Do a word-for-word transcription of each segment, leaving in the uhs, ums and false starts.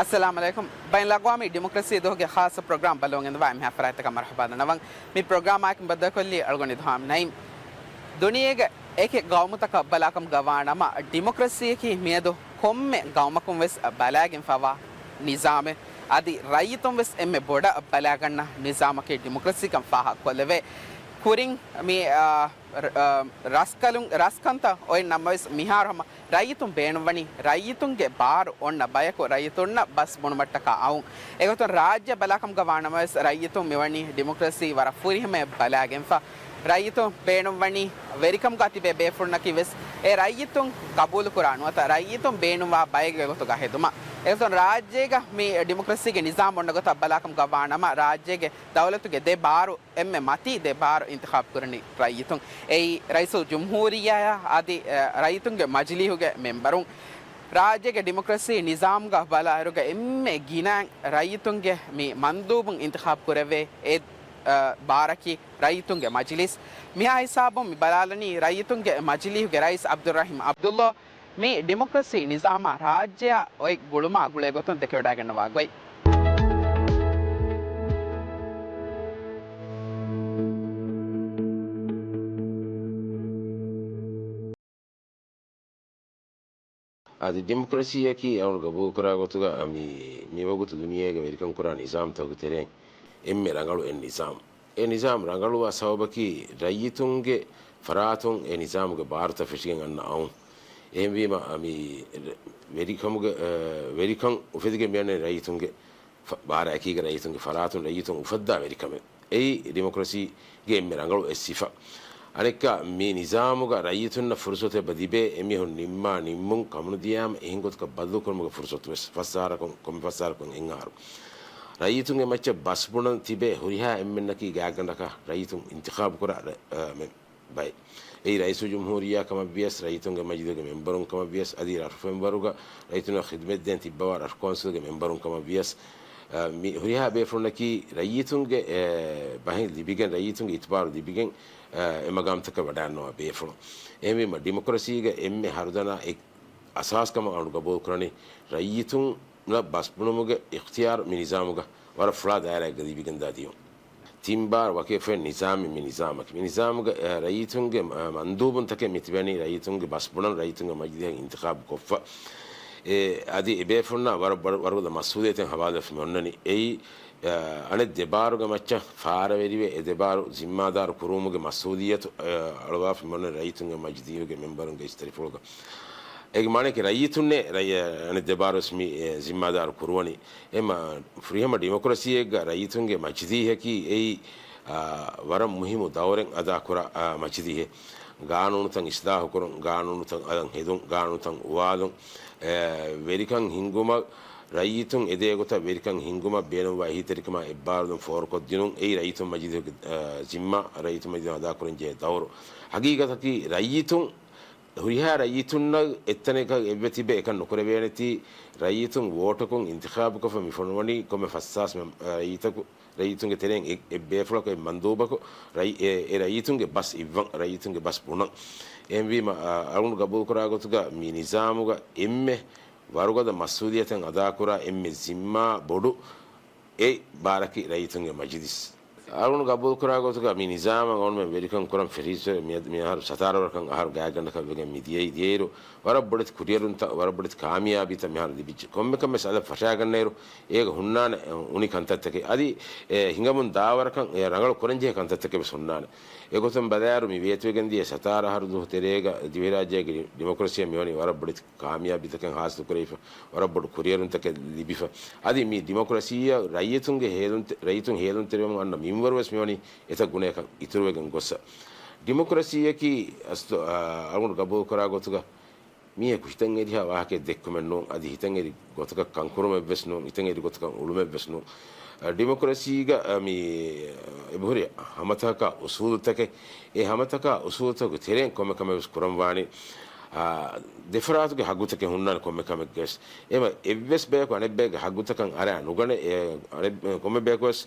އައްސަލާމު ޢަލައިކުމް. ބައިން އަގްވާމީ ޑިމޮކްރަސީ ދުވަހުގެ ޚާއްޞަ ޕްރޮގްރާމް ބައްލަވަން އެދުންވާ އެންމެހާ ފަރާތްތަކަށް މަރުޙަބާ ދަންނަވަން. މި ޕްރޮގްރާމާއެކު ބައްދަލުކޮށްލީ އަޅުގަނޑު އިލްހާމް ނައީމް. ދުނިޔޭގެ އެކި ގައުމުތަކަށް ބަލާކަމުގަ ވާނަމަ، ޑިމޮކްރަސީއަކީ މިއަދު ކޮންމެ ގައުމަކުން ވެސް ބަލާގެންފަވާ ނިޒާމެއް. އަދި ރައްޔިތުން ވެސް އެންމެ ބޮޑަށް ބަލާގަންނަ ނިޒާމަކީ ޑިމޮކްރަސީކަން ފާހަގަކޮށްލެވޭ. ކުރިން މި، އާ، ރ-، އާ، ރަސްކަލުން، ރަސްކަންތައް އޮތް ނަމަވެސް މިހާރު ހަމަ ރައްޔިތުން ބޭނުންވަނީ ރައްޔިތުންގެ ބާރު އޮންނަ ބަޔަކު ރައްޔިތުންނަށް ބަސް ބުނުމަށްޓަކާ އައުން. އެގޮތުން ރާއްޖެ ބަލާކަމުގަ ވާނަމަވެސް ރައްޔިތުން މިވަނީ ޑިމޮކްރަސީ ވަރަށް ފުރިހަމަޔަށް ބަލާގެންފަ. ރައްޔިތުން ބޭނުންވަނީ ވެރިކަމުގަ ތިބޭ ބޭފުޅުންނަކީ ވެސް އެ ރައްޔިތުން ގަބޫލުކުރާ ނުވަތަ ރައްޔިތުން ބޭނުންވާ ބައެއްގެ ގޮތުގަ ހެދުމަށް. އެގޮތުން ރާއްޖޭގަ މި ޑިމޮކްރަސީގެ ނިޒާމް އޮންނަ ގޮތަށް ބަލާކަމުގަ ވާނަމަ ރާއްޖޭގެ ދައުލަތުގެ ދެ ބާރު އެންމެ މަތީ ދެ ބާރު އިންތިޚާބު ކުރަނީ ރައްޔިތުން. އެއީ ރައީސުލް ޖުމްހޫރިއްޔާއާ އަދި، އެ، ރައްޔިތުންގެ މަޖިލީހުގެ މެންބަރުން. ރާއްޖޭގެ ޑިމޮކްރަސީ ނިޒާމްގަ ބަލާއިރުގަ އެންމެ ގިނައިން ރައްޔިތުންގެ މި މަންދޫބުން އިންތިޚާބު ކުރެވޭ އެ، އެ، ބާރަކީ ރައްޔިތުންގެ މަޖިލީސް. މިހާ ހިސާބުން މި ބަލާލަނީ ރައްޔިތުންގެ މަޖިލީހުގެ ރައީސް ޢަބްދުއްރަހީމް ޢަބްދުއްލާ މި ޑިމޮކްރަސީ ނިޒާމާ ރާއްޖެއާ އޮތް ގުޅުމާ ގުޅޭ ގޮތުން ދެކެވަޑައިގަންނަވާ ގޮތް. އަދި ޑިމޮކްރަސީއަކީ އަޅުގަނޑު ގަބޫލުކުރާ ގޮތުގަ މި، މިވަގުތު ދުނިޔޭގަ ވެރިކަން ކުރާ ނިޒާމްތަކުގެ ތެރެއިން އެންމެ ރަނގަޅު އެއް ނިޒާމް. އެ ނިޒާމް ރަނގަޅުވާ ސަބަބަކީ ރައްޔިތުންގެ ފަރާތުން އެ ނިޒާމުގެ ބާރުތައް ފެށިގެން އަންނަ އައުން. އެހެންވީމަ، މި ވެރިކަމުގެ، އަ، ވެރިކަން އުފެދިގެން މިއަންނަނީ ރައްޔިތުންގެ ފަ-، ބާރަކީގަ ރައްޔިތުންގެ ފަރާތުން ރައްޔިތުން އުފައްދާ ވެރިކަމެއް. އެއީ ޑިމޮކްރަސީގެ އެންމެ ރަނގަޅު އެއް ސިފަ. އަނެއްކާ، މި ނިޒާމުގަ ރައްޔިތުންނަށް ފުރުސަތެއް އެބަ ލިބޭ، އެމީހުން ނިންމާ ނިންމުން ކަމުނުދިޔާމަ އެހެން ގޮތަކަށް ބަދަލުކުރުމުގެ ފުރުސަތު ވެސް. ފަސް އަހަރަކުން، ކޮންމެ ފަސް އަހަރަކުން އެއް އަހަރު. ރައްޔިތުންގެ މައްޗަށް ބަސް ބުނަން ތިބޭ ހުރިހާ އެންމެންނަކީ ގާތްގަނޑަކަށް ރައްޔިތުން އިންތިޚާބުކުރާ ރަ-، އަ، މެ-، ބައެއް. އެއީ ރައީސުލްޖުމްހޫރިއްޔާ ކަމަށް ވިޔަސް، ރައްޔިތުންގެ މަޖިލީހުގެ މެންބަރުން ކަމަށް ވިޔަސް، އަދި ރަށު މެންބަރުގަ ރައްޔިތުންނަށް ޚިދުމަތްދޭން ތިއްބަވާ ރަށު ކައުންސިލްގެ މެންބަރުން ކަމަށް ވިޔަސް، އަ، މި ހުރިހާ ބޭފުޅުންނަކީ ރައްޔިތުންގެ، އެ، ބަހެއް ލިބިގެން، ރައްޔިތުންގެ އިތުބާރު ލިބިގެން، އެ، އެ މަގާމްތަކަށް ވަޑައިގަންނަވާ ބޭފުޅުން. އެހެންވީމަ، ޑިމޮކްރަސީގެ އެންމެ ހަރުދަނާ އެއް އަސާސް ކަމަށް އަޅުގަނޑު ގަބޫލުކުރަނީ، ރައްޔިތުންނަށް ބަސް ބުނުމުގެ އިޚްތިޔާރު މި ނިޒާމުގަ ވަރަށް ފުޅާ ދާއިރާއެއްގަ ލިބިގެންދާ ދިޔުން. ތިން ބާރު ވަކިވެފައި ނިޒާމެއް މި ނިޒާމަކީ. މި ނިޒާމުގަ، އަ، ރައްޔިތުންގެ، އަ، މަންދޫބުންތަކެއް މި ތިބެނީ ރައްޔިތުންގެ ބަސް ބުނަން، ރައްޔިތުންގެ މަޖިލީހަށް އިންތިޚާބު ކޮށްފަ. އެ، އަދި އެބޭފުޅުންނާ ވަރަށް، ވަރަށް، ވަރުގަދަ މަސްއޫލިއްޔަތެއް ހަވާލުވެފަ މި އޮންނަނީ. އެއީ، އަ، އަނެއް ދެބާރުގެ މައްޗަށް ފާރަވެރިވެ، އެ ދެބާރު ޒިންމާދާރު ކުރުވުމުގެ މަސްއޫލިއްޔަތު، އަ، އަޅުވާފަ މި އޮންނަނީ ރައްޔިތުންގެ މަޖިލީހުގެ މެންބަރުންގެ އިސްތަށިފުޅުގަ. އޭގެ މާނައަކީ ރައްޔިތުންނޭ، ރައްޔި-، އަނެއް ދެބާރުވެސް މި، އެ، ޒިންމާދާރު ކުރުވަނީ. އެމަ ފުރިހަމަ ޑިމޮކްރަސީއެއްގަ ރައްޔިތުންގެ މަޖިލީހަކީ އެއީ، އާ، ވަރަށް މުހިއްމު ދައުރެއް އަދާކުރާ، އާ، މަޖިލީހެއް. ގާނޫނުތައް އިސްލާހުކުރުން، ގާނޫނުތައް އަދަން ހެދުން، ގާނޫނުތައް އުވާލުން، އެ، ވެރިކަން ހިންގުމަށް، ރައްޔިތުން އެދޭ ގޮތަށް ވެރިކަން ހިންގުމަށް ބޭނުންވާ އެހީތެރިކަމާ އެއްބާރުލުން ފޯރުކޮށްދިނުން. އެއީ ރައްޔިތުން މަޖިލީހުގެ، އާ، ޒިންމާ، ރައްޔިތުން މަޖިލީހުން އަދާކުރަންޖެހޭ ދައުރު. ހަގީގަތަކީ ރައްޔިތުން ހުރިހާ ރައްޔިތުންނަށް އެއްތަނަކަށް އެއްވެ ތިބެ އެކަން ނުކުރެވޭނެތީ، ރައްޔިތުން ވޯޓަކުން އިންތިޚާބުކޮށްފަ މި ފޮނުވަނީ ކޮންމެ ފަސް ހާސް މެ-، ރައްޔިތަކު، ރައްޔިތުންގެ ތެރެއިން އެ-، އެއްބޭފުޅަކު އެއް މަންދޫބަކު ރައް-، އެ-، އެ ރައްޔިތުންގެ ބަސް އިއްވަން، ރައްޔިތުންގެ ބަސް ބުނަން. އެހެންވީމަ، އާ، އަޅުގަނޑު ގަބޫލުކުރާ ގޮތުގަ މި ނިޒާމުގަ އެންމެ ވަރުގަދަ މަސްއޫލިއްޔަތެއް އަދާކުރާ އެންމެ ޒިންމާ ބޮޑު އެއް ބާރަކީ ރައްޔިތުންގެ މަޖިލިސް. އަޅުގަނޑު ގަބޫލުކުރާ ގޮތުގަ މި ނިޒާމަށް އަޅުގަނޑުމެން ވެރިކަން ކުރަން ފެށިއްސުރެ މިއަދު މިއަހަރު ސަތާރަ ވަރަކަށް އަހަރު ގާތްގަނޑަކަށް ވެގެން މި ދިޔައީ. ދިޔައިރު ވަރަށް ބޮޑެތި ކުރިއެރުންތައް، ވަރަށް ބޮޑެތި ކާމިޔާބީތައް މިހާރު ލިބިއްޖެ. ކޮންމެކަމެއް އަދަ ފަށާގަންނައިރު އޭގަ ހުންނާނެ އުނި ކަންތައްތަކެއް. އަދި އެ ހިނގަމުން ދާވަރަކަށް އެ ރަނގަޅު ކުރަންޖެހޭ ކަންތައްތަކެއް ވެސް ހުންނާނެ. އެގޮތުން ބަލާއިރު މި ވޭތުވެގެން ދިޔަ ސަތާރަ އަހަރު ދުވަހު ތެރޭގަ ދިވެހިރާއްޖޭގެ ޑިމޮކްރަސީއަށް މިވަނީ ވަރަށް ބޮޑެތި ކާމިޔާބީތަކެއް ހާސިލުކުރެވިފަ، ވަރަށް ބޮޑު ކުރިއެރުންތަކެއް ލިބިފަ. އަދި މި ޑިމޮކްރަސީއަށް ރައްޔިތުންގެ ހޭލުންތެ-، ރައްޔިތުން ހޭލުންތެރިވަމުން އަންނަ މިންވަރު ވެސް މިވަނީ އެތައް ގުނަޔަކަށް އިތުރުވެގެން ގޮއްސަ. ޑިމޮކްރަސީއަކީ އަސްލު، އާ، އަޅުގަނޑު ގަބޫލުކުރާ ގޮތުގަ މީހަކު ހިތަށް އެރިހާ ވާހަކައެއް ދެއްކުމެއް ނޫން، އަދި ހިތަށް އެރި ގޮތަކަށް ކަންކުރުމެއް ވެސް ނޫން، ހިތަށް އެރި ގޮތަކަށް އުޅުމެއް ވެސް ނޫން. އަ، ޑިމޮކްރަސީގަ، އަ، މި އެބަހުރި ހަމަތަކާ އުސޫލުތަކެއް، އެ ހަމަތަކާ އުސޫލުތަކުގެ ތެރެއިން ކޮންމެ ކަމެއް ވެސް ކުރަން ވާނީ. އާ، ދެފަރާތުގެ ހައްގުތަކެއް ހުންނާނެ ކޮންމެ ކަމެއްގެވެސް. އެމަ އެއްވެސް ބަޔަކު އަނެއްބަޔެއްގެ ހައްގުތަކަށް އަރާ ނުގަނެ، އެ، އަނެއް، ކޮންމެ ބަޔަކުވެސް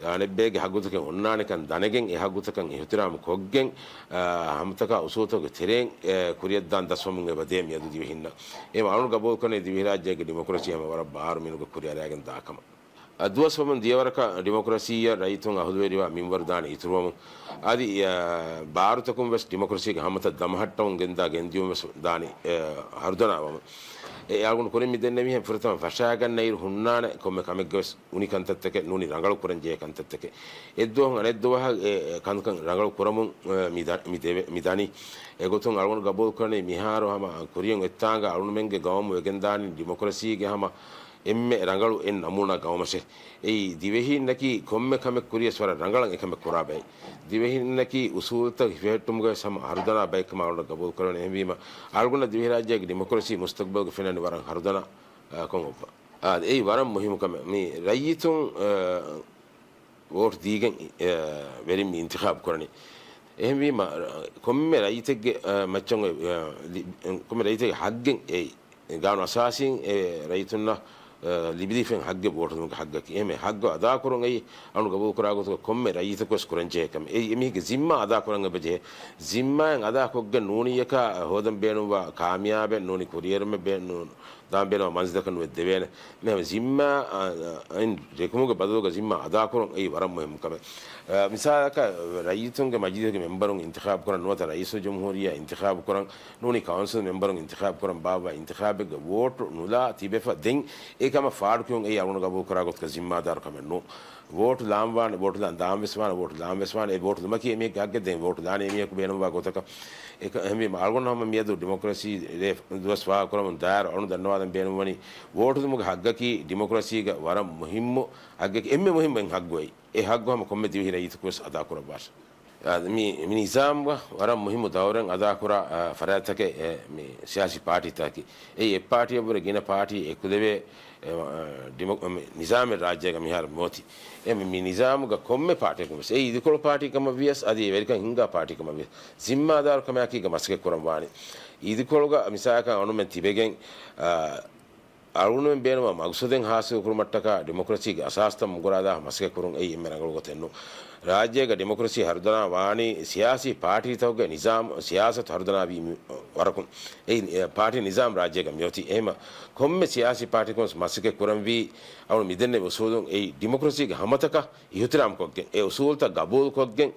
އަނެއްބައެއްގެ ހައްގުތަކެއް އޮންނާނެކަން ދަނެގެން، އެ ހައްގުތަކަށް އިހުތިރާމް ކޮށްގެން، އާ، ހަމަތަކާ އުސޫލުތަކުގެ ތެރެއިން، އެ، ކުރިއަށްދާން ދަސްވަމުން އެބަ ދޭ މިއަދު ދިވެހިންނަށް. އެ އަޅުން ގަބޫލުކުރަނީ ދިވެހިރާއްޖޭގެ ޑިމޮކްރަސީ ހަމަ ވަރަށް ބާރު މީނުގެ ކުރިއަރާގެން ދާކަމަށް. އަ، ދުވަސް ވަމުން ދިޔަވަރަކަށް ޑިމޮކްރަސީއަށް ރައްޔިތުން އަހުލުވެރިވާ މިންވަރު ދާނެ އިތުރުވަމުން. އަދި، އަ، ބާރުތަކުން ވެސް ޑިމޮކްރަސީގެ ހަމަތައް ދަމަހައްޓަމުން ގެންދާ ގެންދިޔުން ވެސް ދާނެ، އެ، ހަރުދަނާ ވަމުން. އެ އަޅުގަނޑު ކުރިން މި ދެންނެވިހެން ފުރަތަމަ ފަށާގަންނައިރު ހުންނާނެ ކޮންމެ ކަމެއްގެ ވެސް އުނި ކަންތައްތަކެއް ނޫނީ ރަނގަޅު ކުރަން ޖެހޭ ކަންތައްތަކެއް. އެއްދުވަހުން އަނެއްދުވަހަށް އެ، އެ ކަންކަން ރަނގަޅު ކުރަމުން، އެ، މި ދަ-، މި ދެވެ-، މި ދަނީ. އެގޮތުން އަޅުގަނޑު ގަބޫލު ކުރަނީ މިހާރު ހަމަ ކުރިޔަށް އޮތްތާނގަ އަޅުގަނޑުމެންގެ ގައުމު ވެގެންދާނީ ޑިމޮކްރަސީގެ ހަމަ އެންމެ ރަނގަޅު އެއް ނަމޫނާ ގައުމަށެ. އެއީ ދިވެހީންނަކީ ކޮންމެ ކަމެއް ކުރިޔަސް ވަރަށް ރަނގަޅަށް އެކަމެއް ކުރާ ބައެއް. ދިވެހީންނަކީ އުސޫލުތައް ހިފެހެއްޓުމުގަވެސް ހަމަ ހަރުދަނާ ބައެއްކަމަށް އަޅުގަނޑު ގަބޫލު ކުރަނީ. އެހެންވީމަ އަޅުގަނޑަށް ދިވެހިރާއްޖޭގެ ޑިމޮކްރަސީ މުސްތަގްބަލްގެ ފެންނަނީ ވަރަށް ހަރުދަނާ، އާ، ކޮށް އޮއްވާ. އާ، އެއީ ވަރަށް މުހިއްމު ކަމެއް. މި ރައްޔިތުން، އާ، ވޯޓް ދީގެން، އެ، ވެރިން މި އިންތިޚާބު ކުރަނީ. އެހެންވީމަ، ކޮންމެ ރައްޔިތެއްގެ، އެ، މައްޗަށް އޮތް، އެ، ލި-، ކޮންމެ ރައްޔިތެއްގެ ހައްގެއް އެއީ. ގާނޫނު އަސާސީން އެ ރައްޔިތުންނަށް، އެ، ލިބިދީފެން ހައްގެއް ވޯޓު ދިނުމުގެ ހައްގަކީ. އެހެން ހައްގު އަދާކުރުން އެއީ އަޅުން ގަބޫލުކުރާ ގޮތުގަ ކޮންމެ ރައްޔިތަކުވެސް ކުރަންޖެހޭ ކަމެއް. އެއީ އެމީހެއްގެ ޒިންމާ އަދާކުރަން އެބަޖެހޭ. ޒިންމާއެއް އަދާކޮށްގެން ނޫނީއަކާ ހޯދަން ބޭނުންވާ ކާމިޔާބެއް ނޫނީ ކުރިއެރުމެއް ބޭ-، ނޫ-، ދާން ބޭނުންވާ މަންޒިލަކަށް ނުވެ ދެވޭނެ. މި ޒިންމާ، އަ، އަ، އިން ރެކުމުގެ ބަދަލުގަ ޒިންމާ އަދާކުރުން އެއީ ވަރަށް މުހިއްމު ކަމެއް. އަ، މިސާލަކަށް ރައްޔިތުންގެ މަޖިލީހުގެ މެމްބަރުން އިންތިޚާބު ކުރަން ނުވަތަ ރައީސުލްޖުމްހޫރިއްޔާ އިންތިޚާބު ކުރަން ނޫނީ ކައުންސިލް މެމްބަރުން އިންތިޚާބު ކުރަން ބާއްވާ އިންތިޚާބެއްގެ ވޯޓު ނުލާ ތިބެފަ ދެން އެ ކަމަށް ފާޑުކިޔުން އެއީ އަޅުގަނޑު ގަބޫލު ކުރާ ގޮތުގަ ޒިންމާދާރު ކަމެއް ނޫން. ވޯޓު ލާން ވާނެ، ވޯޓު ލާން ދާން ވެސް ވާނެ، ވޯޓު ލާން ވެސް ވާނެ. އެ ވޯޓު ލުމަކީ އެމީހެއްގެ ހައްގެއް ދެން ވޯޓު ލާނީ އެމީހަކު ބޭނުންވާ ގޮތަކަށް. އެ ކަ-، އެހެންވީމަ އަޅުގަނޑު ހަމަ މިއަދު ޑިމޮކްރަސީ ރޭ ދުވަސް ފާހަގަކުރަމުން ދާއިރު އަޅުން ދަންނަވާލަން ބޭނުންވަނީ ވޯޓު ދިނުމުގެ ހައްގަކީ ޑިމޮކްރަސީގަ ވަރަށް މުހިއްމު ހައްގެއް، އެންމެ މުހިއްމު އެއް ހައްގު އެއީ. އެ ހައްގު ހަމަ ކޮންމެ ދިވެހި ރައްޔިތަކުވެސް އަދާކުރައްވާށި. އާ، މި، މި ނިޒާމުގަ ވަރަށް މުހިއްމު ދައުރެއް އަދާކުރާ، އާ، ފަރާތްތަކެއް، އެ، މި ސިޔާސީ ޕާޓީތަކަކީ. އެއީ އެއް ޕާޓީއަށްވުރެ ގިނަ ޕާޓީ އެކުލެވޭ، އެ، އާ، ޑިމޮ-، މި ނިޒާމެއް ރާއްޖޭގަ މިހާރު މިއޮތީ. އެ، މި، މި ނިޒާމުގަ ކޮންމެ ޕާޓީއަކުން ވެސް، އެއީ އިދިކޮޅު ޕާޓީ ކަމަށް ވިޔަސް، އަދި ވެރިކަން ހިންގާ ޕާޓީ ކަމަށް ވިޔަސް، ޒިންމާދާރު ކަމާއެކީގަ މަސައްކަތް ކުރަން ވާނެ. އިދިކޮޅުގަ މިސާލަކަށް އަޅުމެން ތިބެގެން، އާ، އަޅުގަނޑުމެން ބޭނުންވާ މަގުސަދެއް ހާސިލް ކުރުމަށްޓަކާ ޑިމޮކްރަސީގެ އަސާސްތައް މުގުރާލާ މަސައްކަތް ކުރުން އެއީ އެންމެ ރަނގަޅު ގޮތެއް ނޫން. ރާއްޖޭގަ ޑިމޮކްރަސީ ހަރުދަނާ ވާނީ ސިޔާސީ ޕާޓީތަކުގެ ނިޒާމް، ސިޔާސަތު ހަރުދަނާވީ މި ވަރަކުން. އެއީ، އެ، ޕާޓީ ނިޒާމް ރާއްޖޭގަ މިއޮތީ. އެހެންމަ ކޮންމެ ސިޔާސީ ޕާޓީކުން މަސައްކަތް ކުރަންވީ އަޅު މިދެންނެވި އުސޫލުން އެއީ ޑިމޮކްރަސީގެ ހަމަތަކަށް އިހުތިރާމްކޮށްގެން، އެ އުސޫލުތައް ގަބޫލުކޮށްގެން،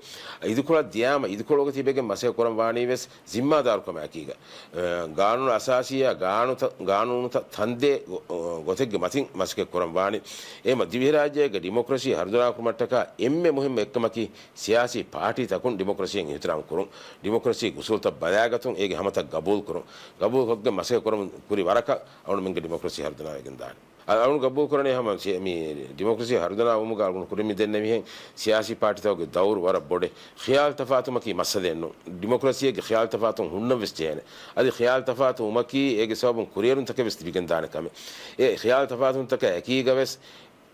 އިދިކޮޅަށް ދިޔާމަ އިދިކޮޅުގަ ތިބެގެން މަސައްކަތް ކުރަން ވާނީވެސް ޒިންމާދާރުކަމާއެކީގަ. އަ، ގާނޫނު އަސާސީއާ ގާނޫނުތައް، ގާނޫނުތައް ތަންދޭ ގޮ-، ގޮތެއްގެ މަތިން މަސައްކަތް ކުރަން ވާނީ. އެހެންމަ ދިވެހިރާއްޖޭގެ ޑިމޮކްރަސީ ހަރުދަނާކުރުމަށްޓަކާ އެންމެ މުހިއްމު އެއްކަމަކީ ސިޔާސީ ޕާޓީތަކުން ޑިމޮކްރަސީއަށް އިހުތިރާމް ކުރުން، ޑިމޮކްރަސީ އުސޫލުތައް ބަލާގަތުން އޭގެ ހަމަތައް ގަބޫލުކުރުން. ގަބޫލުކޮށްގެން މަސައްކަތް ކުރަމުން ކުރި ވަރަކަށް އަޅުމެންގެ ޑިމޮކްރަސީ ހަރުދަނާވެގެން ދާނެ. އަ-، އަޅުން ގަބޫލު ކުރަނީ ހަމަ ސި-، މި ޑިމޮކްރަސީ ހަރުދަނާ ވުމުގަ އަޅުގަނޑު ކުރިން މި ދެންނެވިހެން ސިޔާސީ ޕާޓީތަކުގެ ދައުރު ވަރަށް ބޮޑެއް. ޚިޔާލު ތަފާތުވުމަކީ މައްސަލައެއް ނޫން. ޑިމޮކްރަސީއެއްގެ ޚިޔާލު ތަފާތުވުން ހުންނަން ވެސް ޖެހޭނެ. އަދި ޚިޔާލު ތަފާތުވުމަކީ އޭގެ ސަބަބުން ކުރިއެރުންތަކެއް ވެސް ލިބިގެން ދާނެ ކަމެއް. އެ ޚިޔާލު ތަފާތުވުންތަކާ އެކީގަ ވެސް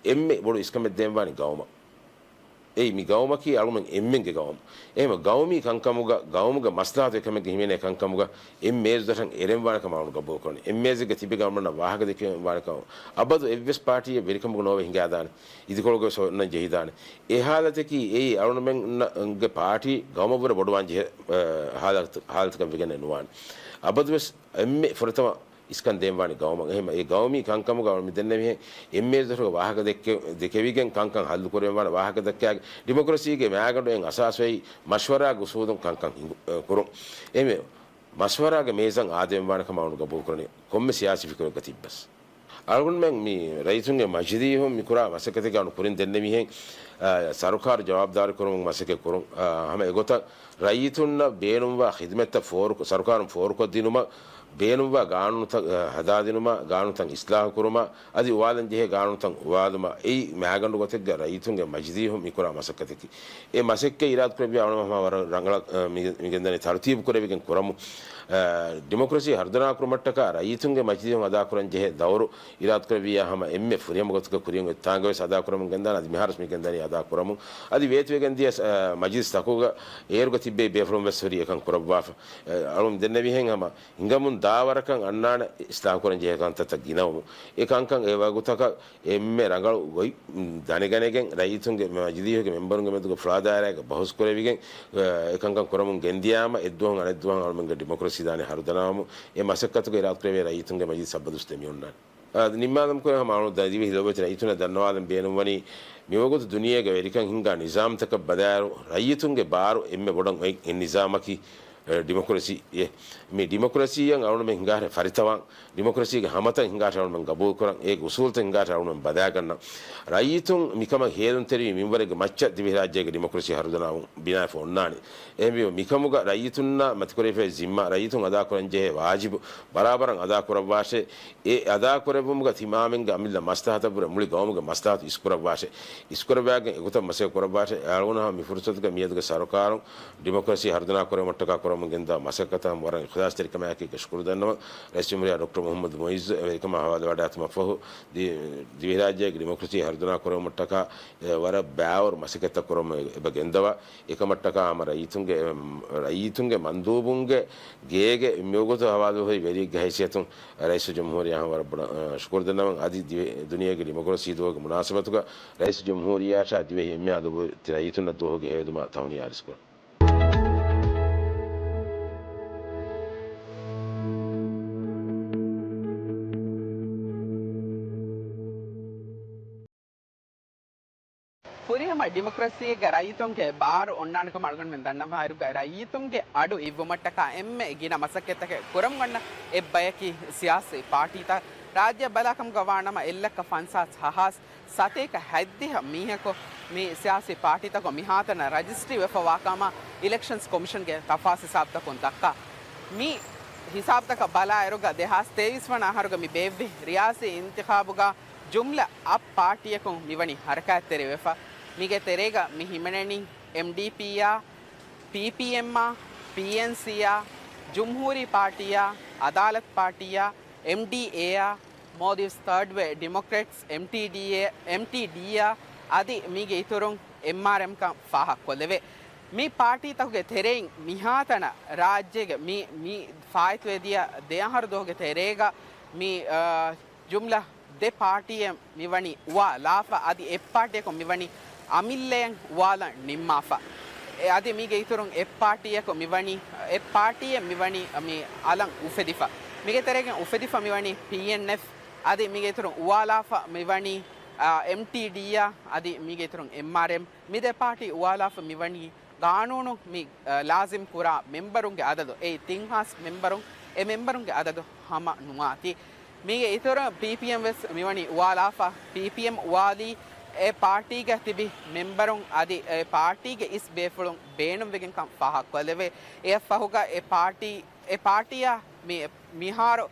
އެންމެ ބޮޑު އިސްކަމެއް ދޭންވާނީ ގައުމަށް. އެއީ މި ގައުމަކީ އަޅުމެން އެންމެންގެ ގައުމު. އެހެން ގައުމީ ކަންކަމުގަ، ގައުމުގެ މަސްލަހަތު އެކަމެއްގެ ހިމެނޭ ކަންކަމުގަ އެއް މޭޒުތަކަށް އެރެންވާނެ ކަމަށް އަޅުން ގަބޫލުކުރަނީ. އެއް މޭޒެއްގަ ތިބެގެން އަޅުމެންނަށް ވާހަކަ ދެކެވިން ވާނެ ކަމަށް. އަބަދު އެއްވެސް ޕާޓީއެއް ވެރިކަމުގެ ނޯވެ ހިނގާދާނެ. އިދިކޮޅުގެ ވެސް އޮންނަން ޖެހިދާނެ. އެ ހާލަތަކީ އެއީ އަޅުމެންގެ ޕާޓީ ގައުމަށްވުރެ ބޮޑުވާން ޖެހޭ، އަ، ހާލަތު، ހާލަތަކަށް ވެގެން ނުވާނެ. އަބަދުވެސް އެންމެ ފުރަތަމަ އިސްކަން ދޭންވާނީ ގައުމަށް. އެހެން އެ ގައުމީ ކަންކަމުގަ އަޅު މި ދެންނެވިހެން އެންމެ ދުވަހުގެ ވާހަކަ ދެއްކެ-، ދެކެވިގެން ކަންކަން ހައްލު ކުރެވެންވާނެ ވާހަކަ ދެއްކާގެ ޑިމޮކްރަސީގެ މައިގަނޑު އެއް އަސާސްވެ މަޝްވަރާގެ އުސޫލުން ކަންކަން ހިނގު-، އެ، ކުރުން. އެހެން މަޝްވަރާގެ މޭޒަށް އާދެވެންވާނެ ކަމަށް އަޅުން ގަބޫލު ކުރަނީ ކޮންމެ ސިޔާސީ ފިކުރެއްގަ ތިއްބަސް. އަޅުގަނޑުމެން މި ރައްޔިތުންގެ މަޖިލީހުން މި ކުރާ މަސައްކަތެއްގަ އަޅުން ކުރިން ދެންނެވިހެން، އާ، ސަރުކާރު ޖަވާބުދާރީ ކުރުމުގެ މަސައްކަތް ކުރުން. އާ، ހަމަ އެގޮތަށް ރައްޔިތުންނަށް ބޭނުންވާ ޚިދުމަތްތައް ފޯރު-، ސަރުކާރުން ފޯރުކޮށްދިނުމަށް، ބޭނުންވާ ގާނޫނުތައް، އަ، ހަދާދިނުމަށް، ގާނޫނުތައް އިސްލާހު ކުރުމަށް، އަދި އުވާލަން ޖެހޭ ގާނޫނުތައް އުވާލުމަށް، އެއީ މައިގަނޑު ގޮތެއްގަ ރައްޔިތުންގެ މަޖިލީހުން މިކުރާ މަސައްކަތަކީ. އެ މަސައްކަތް އިރާދަކުރެއްވިޔާ އަޅުގަނޑު ހަމަ ވަރަށް ރަނގަޅަށް، އަ، މި-، މިގެންދަނީ ތަރުތީބު ކުރެވިގެން ކުރަމު. އަ، ޑިމޮކްރަސީ ހަރުދަނާ ކުރުމަށްޓަކާ ރައްޔިތުންގެ މަޖިލީހުން އަދާކުރަން ޖެހޭ ދައުރު އިރާދަކުރެއްވިޔާ ހަމަ އެންމެ ފުރިހަމަ ގޮތަކަށް ކުރިޔަށް އޮތް ތާނގަވެސް އަދާކުރަމުން ގެންދާނެ. އަދި މިހާރުސް މިގެންދަނީ އަދާ ކުރަމުން އަދި ވޭތުވެގެން ދިޔަ، އަ، މަޖިލިސް ތަކުގަ އޭރުގަ ތިއްބެވި ބޭފުޅުން ވެސް ހުރީ އެކަން ކުރައްވާފަ. އަ، އަޅުން ދެންނެވިހެން ހަމަ ހިނގަމުން ދާވަރަކަށް އަންނާނެ އިސްލާހު ކުރަން ޖެހޭ ކަންތައްތައް ގިނަވަމުން. އެ ކަންކަން އެ ވަގުތަކަށް އެންމެ ރަނގަޅު ގޮތް ދަނެގަނެގެން ރައްޔިތުންގެ މަޖިލީހުގެ މެމްބަރުންގެ މެދުގަ ފުޅާދާއިރާގަ ބަހުސް ކުރެވިގެން، އެ، އެކަންކަން ކުރަމުން ގެންދިޔާމަ އެއްދުވަހުން އަނެއްދުވަހަށް އަޅުމެންގެ ޑިމޮކްރަސީ ދާނެ ހަރުދަނާވަމުން. އެ މަސައްކަތުގަ އިރާދަކުރެވޭ ރައްޔިތުންގެ މަޖިލިސް ސައްބަދުސް ދެމިއޮންނާނެ. އާ، ނިންމާލަމު ކުރެ ހަމަ އަޅު ދަ-، ދިވެހި ލޮބުވެތި ރައްޔިތުންނަށް ދަންނަވާލަން ބޭނުންވަނީ، މިވަގުތު ދުނިޔޭގަ ވެރިކަން ހިންގާ ނިޒާމްތަކަށް ބަލާއިރު، ރައްޔިތުންގެ ބާރު އެންމެ ބޮޑަށް އޮތް އެއް ނިޒާމަކީ، އެ، ޑިމޮކްރަސީ. އެ، މި ޑިމޮކްރަސީއަށް އަޅުމެން ހިނގާހެ ފަރިތަވާން، ޑިމޮކްރަސީގެ ހަމަތައް ހިނގާށޭ އަޅުމެން ގަބޫލުކުރަން، އޭގެ އުސޫލުތައް ހިނގާށޭ އަޅުމެން ބަލާގަންނަން. ރައްޔިތުން މިކަމަށް ހޭލުންތެރިވި މިންވަރެއްގެ މައްޗަށް ދިވެހިރާއްޖޭގެ ޑިމޮކްރަސީ ހަރުދަނާވުން ބިނާވެފަ އޮންނާނީ. އެހެންވީމަ، މިކަމުގަ ރައްޔިތުންނާ މަތިކުރެވިފައި ޒިންމާ، ރައްޔިތުން އަދާކުރަންޖެހޭ ވާޖިބު ބަރާބަރަށް އަދާކުރައްވާށޭ. އެ އަދާކުރެއްވުމުގަ ތިމާމެންގެ އަމިއްލަ މަސްލަހަތަށްވުރެ މުޅި ގައުމުގެ މަސްލަހަތު އިސްކުރައްވާށޭ. އިސްކުރައްވާގެން އެގޮތަށް މަސައްކަތް ކުރައްވާށޭ. އަޅުގަނޑު ހަމަ މި ފުރުސަތުގަ މިއަދުގެ ސަރުކާރުން ޑިމޮކްރަސީ ހަރުދަނާ ކުރެވުމަށްޓަކާ ކުރަމުން ގެންދާ މަސައްކަތަށް ހަމަ ވަރަށް އިޚްލާޞްތެރިކަމާއެކީގަ ޝުކުރު ދަންނަވަން. ރައީސް ޖުމްހޫރިއްޔާ ޑޮކްޓަރ މުޙައްމަދު މުޢިއްޒު އެވެރިކަމާ ހަވާލުވަޑާތުމަށްފަހު، ދި-، ދިވެހިރާއްޖޭގެ ޑިމޮކްރަސީ ހަރުދަނާ ކުރެވުމަށްޓަކާ، އެ، ވަރަށް ބާވަރު މަސައްކަތްތައް ކުރަމުން އެބަ ގެންދަވާ. އެކަމަށްޓަކާ ހަމަ ރައްޔިތުންގެ، އެ، ރައްޔިތުންގެ މަންދޫބުންގެ ގޭގެ މިވަގުތު ހަވާލުވެފައި ވެރިއެއްގެ ހައިސިއްޔަތުން ރައީސުލްޖުމްހޫރިއްޔާ ހަމަ ވަރަށް ބޮޑަށް، އަ، ޝުކުރު ދަންނަވަން. އަދި ދިވެ-، ދުނިޔޭގެ ޑިމޮކްރަސީ ދުވަހުގެ މުނާސަބަތުގަ ރައީސުލްޖުމްހޫރިއްޔާއަށާ ދިވެހި އެންމެހާ ލޮބުވެތި ރައްޔިތުންނަށް ދުވަހުގެ ހެޔޮއިދުމާ ތަހުނިޔާ އަރިސްކުރަން. ފުރިހަމަ ޑިމޮކްރަސީގަ ރައްޔިތުންގެ ބާރު އޮންނާނެ ކަމަށް އަޅުގަނޑުމެން ދަންނަވާއިރުގަ، ރައްޔިތުންގެ އަޑު އިއްވުމަށްޓަކާ އެންމެ ގިނަ މަސައްކަތްތަކެއް ކުރަމުން އަންނަ އެއްބަޔަކީ ސިޔާސީ ޕާޓީތައް. ރާއްޖެ ބަލާކަމުގަ ވާނަމަ، އެއްލައްކަ ފަންސާސް ހަހާސް ސަތޭކަ ހަތްދިހަ މީހަކު މި ސިޔާސީ ޕާޓީތަކުން މިހާތަނަށް ރަޖިސްޓްރީ ވެފަ ވާކަމަށް އިލެކްޝަންސް ކޮމިޝަންގެ ތަފާސް ހިސާބުތަކުން ދައްކާ. މި ހިސާބުތަކަށް ބަލާއިރުގަ، ދެހާސް ތޭވީސް ވަނަ އަހަރުގަ މި ބޭއްވި ރިޔާސީ އިންތިޚާބުގަ ޖުމްލަ އަށް ޕާޓީއަކުން މިވަނީ ހަރަކާތްތެރިވެފަ. މީގެ ތެރޭގަ މި ހިމެނެނީ އެމްޑީޕީއާ، ޕީޕީއެމްއާ، ޕީއެންސީއާ، ޖުމްހޫރީ ޕާޓީއާ، އަދާލަތު ޕާޓީއާ، އެމްޑީއޭއާ، މޯލްޑިވްސް ތާޑް ވޭ ޑިމޮކްރެޓްސް، އެމްޓީޑީއޭ، އެމްޓީޑީއާ، އަދި މީގެ އިތުރުން އެމްއާރްއެމްކަން ފާހަގަކޮށްލެވޭ. މި ޕާޓީތަކުގެ ތެރެއިން މިހާތަނަށް ރާއްޖޭގެ މި، މި ފާއިތުވެދިޔަ ދެއަހަރު ދުވަހުގެ ތެރޭގަ މި، އާ، ޖުމްލަ ދެ ޕާޓީއެއް މިވަނީ އުވާލާފަ، އަދި އެއްޕާޓީއަކުން މިވަނީ އަމިއްލައެއް އުވާލަން ނިންމާފަ. އެ، އަދި މީގެ އިތުރުން އެއްޕާޓީއަކު މިވަނީ، އެއްޕާޓީއެއް މިވަނީ މި އަލަށް އުފެދިފަ. މީގެ ތެރޭގަ އުފެދިފަ މިވަނީ ޕީއެންއެފް، އަދި މީގެ އިތުރުން އުވާލާފަ މިވަނީ، އާ، އެމްޓީޑީއާ، އަދި މީގެ އިތުރުން އެމްއާރްއެމް. މި ދެ ޕާޓީ އުވާލާފަ މިވަނީ ގާނޫނު މި، އަ، ލާޒިމް ކުރާ މެމްބަރުންގެ އަދަދު، އެއީ ތިން ހާސް މެމްބަރުން، އެ މެމްބަރުންގެ އަދަދު ހަމަ ނުވާތީ. މީގެ އިތުރަށް ޕީޕީއެމް ވެސް މިވަނީ އުވާލާފަ. ޕީޕީއެމް އުވާލީ އެ ޕާޓީގަ ތިބި މެމްބަރުން އަދި އެ ޕާޓީގެ އިސް ބޭފުޅުން ބޭނުންވެގެންކަން ފާހަގަކޮށްލެވޭ. އެއަށްފަހުގަ އެ ޕާޓީ، އެ ޕާޓީއާ މި، މިހާރު،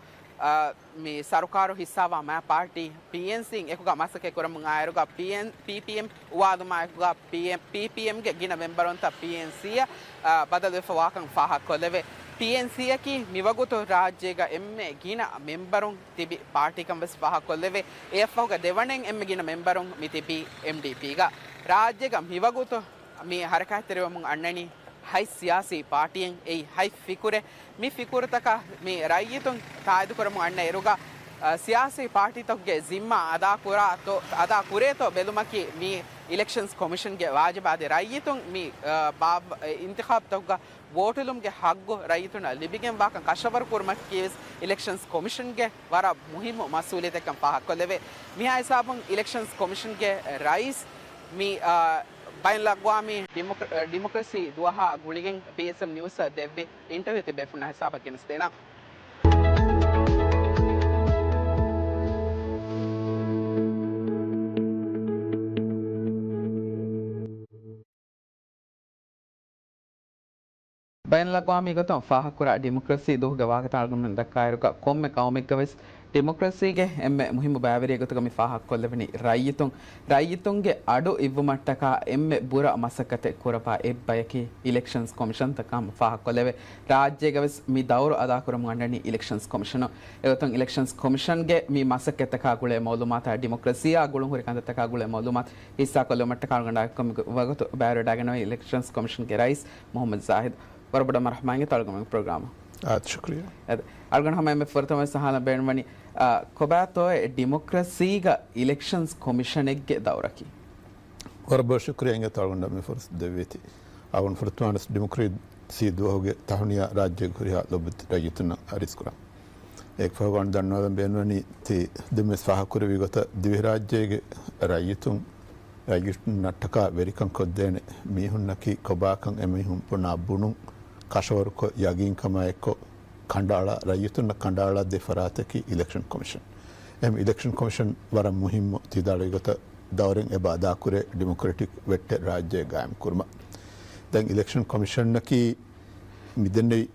އަ، މި ސަރުކާރު ހިއްސާވާ މާ ޕާޓީ ޕީއެންސީން އެކުގަ މަސައްކަތް ކުރަމުން އާއިރުގަ ޕީއެން، ޕީޕީއެމް އުވާލުމާ އެކުގަ ޕީއެމް، ޕީޕީއެމްގެ ގިނަ މެމްބަރުންތައް ޕީއެންސީއަށް، އާ، ބަދަލުވެފަ ވާކަން ފާހަގަކޮށްލެވޭ. ޕީއެންސީއަކީ މިވަގުތު ރާއްޖޭގަ އެންމެ ގިނަ މެމްބަރުން ތިބި ޕާޓީކަން ވެސް ފާހަގަކޮށްލެވޭ. އެއަށްފަހުގަ ދެވަނައިން އެންމެ ގިނަ މެމްބަރުން މި ތިބީ އެމްޑީޕީގަ. ރާއްޖޭގަ މިވަގުތު މި ހަރަކާތްތެރިވަމުން އަންނަނީ ހަތް ސިޔާސީ ޕާޓީއެއް، އެއީ ހަތް ފިކުރެއް. މި ފިކުރުތަކަށް މި ރައްޔިތުން ތާއީދުކުރަމުން އަންނަ އިރުގަ، އަ، ސިޔާސީ ޕާޓީތަކުގެ ޒިންމާ އަދާކުރާތޯ، އަދާ ކުރޭތޯ ބެލުމަކީ މި އިލެކްޝަންސް ކޮމިޝަންގެ ވާޖިބާ. އަދި ރައްޔިތުން މި، އަ، ބާ-، އިންތިޚާބުތަކުގަ ވޯޓުލުމުގެ ހައްގު ރައްޔިތުންނަށް ލިބިގެންވާކަން ކަށަވަރު ކުރުމަކީ ވެސް އިލެކްޝަންސް ކޮމިޝަންގެ ވަރަށް މުހިއްމު މަސްއޫލިއްޔަތެއްކަން ފާހަގަކޮށްލެވޭ. މިހާ ހިސާބުން އިލެކްޝަންސް ކޮމިޝަންގެ ރައީސް މި، އާ، ބައިނަލްއަގްވާމީ ޑިމޮކް-، ޑިމޮކްރަސީ ދުވަހާ ގުޅިގެން ޕީއެސްއެމް ނިއުސްއަށް ދެއްވި އިންޓަވިއު ތިބޭފުޅުންނާ ހިސާބަށް ގެނެސްދޭނަން. ބައިނަލްއަގްވާމީ ގޮތުން ފާހަގަކުރާ ޑިމޮކްރަސީ ދުވަހުގެ ވާހަކަތައް އަޅުގަނޑުމެން ދައްކާއިރުގަ، ކޮންމެ ޤައުމެއްގަ ވެސް ޑިމޮކްރަސީގެ އެންމެ މުހިއްމު ބައިވެރިއެއް ގޮތުގަ މި ފާހަގަކޮށްލެވެނީ ރައްޔިތުން، ރައްޔިތުންގެ އަޑު އިއްވުމަށްޓަކާ އެންމެ ބުރަ މަސައްކަތެއް ކުރައްވާ އެއްބަޔަކީ އިލެކްޝަންސް ކޮމިޝަންތަކަށް ހަމަ ފާހަގަކޮށްލެވޭ. ރާއްޖޭގަވެސް މި ދައުރު އަދާކުރަމުން އަންނަނީ އިލެކްޝަންސް ކޮމިޝަނު. އެގޮތުން އިލެކްޝަންސް ކޮމިޝަންގެ މި މަސައްކަތްތަކާ ގުޅޭ މައުލޫމާތާ ޑިމޮކްރަސީއާ ގުޅުންހުރި ކަންތައްތަކާ ގުޅޭ މައުލޫމާތު ހިއްސާކޮށްލުމަށްޓަކާ އަޅުގަނޑާ އެކަމުގެ ވަގުތު ބައިވެރިވެވަޑައިގަންނަވަނީ އިލެކްޝަންސް ކޮމިޝަންގެ ރައީސް މުހައްމަދު ޒާހިދު. ވަރަށް ބޮޑަށް މަރުޙަބާ އިނގޭތޯ އަޅުގަނޑުމެންގެ ޕްރޮގްރާމަށް. އާދެ، ޝުކުރިއްޔާ. އާދެ، އަޅުގަނޑު ހަމަ އެންމެ ފުރަތަމަވެސް އަހާލަން ބޭނުންވަނީ، އާ، ކޮބާތޯއޭ ޑިމޮކްރަސީގަ އިލެކްޝަންސް ކޮމިޝަނެއްގެ ދައުރަކީ؟ ވަރަށް ބޮޑަށް ޝުކުރިއްޔާ އިނގޭތޯ އަޅުގަނޑަށް މި ފުރުސަތު ދެއްވީތީ. އަޅުގަނޑު ފުރަތަމަވެސް ޑިމޮކްރަސީ ދުވަހުގެ ތަހުނިޔާ ރާއްޖޭގެ ހުރިހާ ލޮބުވެތި ރައްޔިތުންނަށް އަރިސްކުރަން. އޭގެ ފަހު އަޅުގަނޑު ދަންނަވާލަން ބޭނުންވަނީ ތި ދެންވެސް ފާހަގަކުރެއްވި ގޮތަށް ދިވެހިރާއްޖޭގެ ރައްޔިތުން ރައްޔިތުންނަށްޓަކާ ވެރިކަން ކޮށްދޭނެ މީހުންނަކީ ކޮބާކަން އެމީހުން ބުނާ ބުނުން ކަށަވަރުކޮށް ޔަގީންކަމާއެއްކޮށް ކަނޑައަޅާ، ރައްޔިތުންނަށް ކަނޑައަޅާދޭ ފަރާތަކީ އިލެކްޝަން ކޮމިޝަން. އެހެން އިލެކްޝަން ކޮމިޝަން ވަރަށް މުހިއްމު ތި ވިދާޅުވި ގޮތަށް ދައުރެއް އެބަ އަދާކުރޭ ޑިމޮކްރެޓިކް ވެއްޓެއް ރާއްޖެ ގާއިމް ކުރުމަށް. ދެން އިލެކްޝަން ކޮމިޝަނަކީ މިދެންނެވި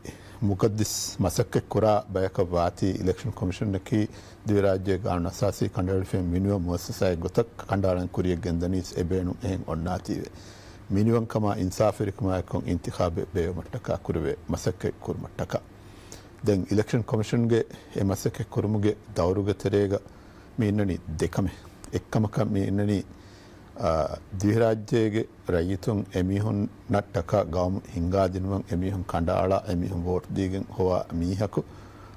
މުޤައްދަސް މަސައްކަތް ކުރާ ބަޔަކަށް ވާތީ، އިލެކްޝަން ކޮމިޝަނަކީ ދިވެހިރާއްޖޭގެ ގާނޫނު އަސާސީ ކަނޑައެޅިފައި މިނިވަން މުއައްސަސާއެއް ގޮތަށް ކަނޑައަޅަން ކުރިޔަށް ގެންދަނީސް އެ ބޭނުން އެހެން އޮންނާތީވެ. މިނިވަންކަމާ އިންސާފުވެރިކަމާއެކު އިންތިޚާބެއް ބޭއްވުމަށްޓަކާ ކުރެވޭ މަސައްކަތް ކުރުމަށްޓަކާ. ދެން އިލެކްޝަން ކޮމިޝަންގެ އެ މަސައްކަތް ކުރުމުގެ ދައުރުގެ ތެރޭގަ މި އިންނަނީ ދެކަމެއް. އެއްކަމަކަށް މި އިންނަނީ، އާ، ދިވެހިރާއްޖޭގެ ރައްޔިތުން އެމީހުންނަށްޓަކާ ގައުމު ހިންގާދިނުމަށް، އެމީހުން ކަނޑައަޅާ، އެމީހުން ވޯޓް ދީގެން ހޮވާ މީހަކު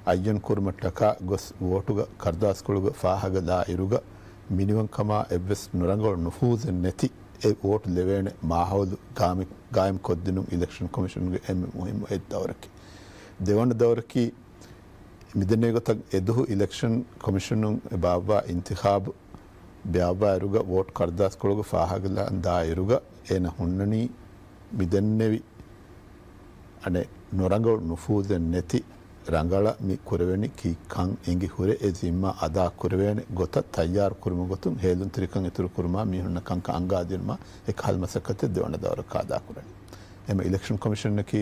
އައްޔަން ކުރުމަށްޓަކާ ގޮސް ވޯޓުގަ ކަރުދާސްކޮޅުގަ ފާހަގަލާ އިރުގަ މިނިވަންކަމާ އެއްވެސް ނުރަނގަޅު ނުފޫޒެއް ނެތި އެ ވޯޓް ލެވޭނެ މާހައުލު ގާމި-، ގާއިމް ކޮށްދިނުން އިލެކްޝަން ކޮމިޝަނުގެ އެންމެ މުހިއްމު އެއް ދައުރަކީ. ދެވަނަ ދައުރަކީ، މިދެންނެވި ގޮތަށް އެދުހު އިލެކްޝަން ކޮމިޝަނުން ބާއްވާ އިންތިޚާބު ބާއްވާއިރުގަ ވޯޓް ކަރުދާސްކޮޅުގަ ފާހަގަލާން ދާއިރުގަ އޭނަ ހުންނަނީ މިދެންނެވި އަނެއް ނުރަނގަޅު ނުފޫޒެއް ނެތި ރަނގަޅަށް މި ކުރެވެނީ ކީއްކަން އެނގި ހުރެ އެ ޒިންމާ އަދާ ކުރެވޭނެ ގޮތަށް ތައްޔާރު ކުރުމުގެ ގޮތުން ހޭލުންތެރިކަން އިތުރު ކުރުމާ މީހުންނަށް ކަންކަން އަންގާދިނުމާ އެކަހަލަ މަސައްކަތެއް ދެވަނަ ދައުރަކަށް އަދާކުރަނީ. އެމަ އިލެކްޝަން ކޮމިޝަނަކީ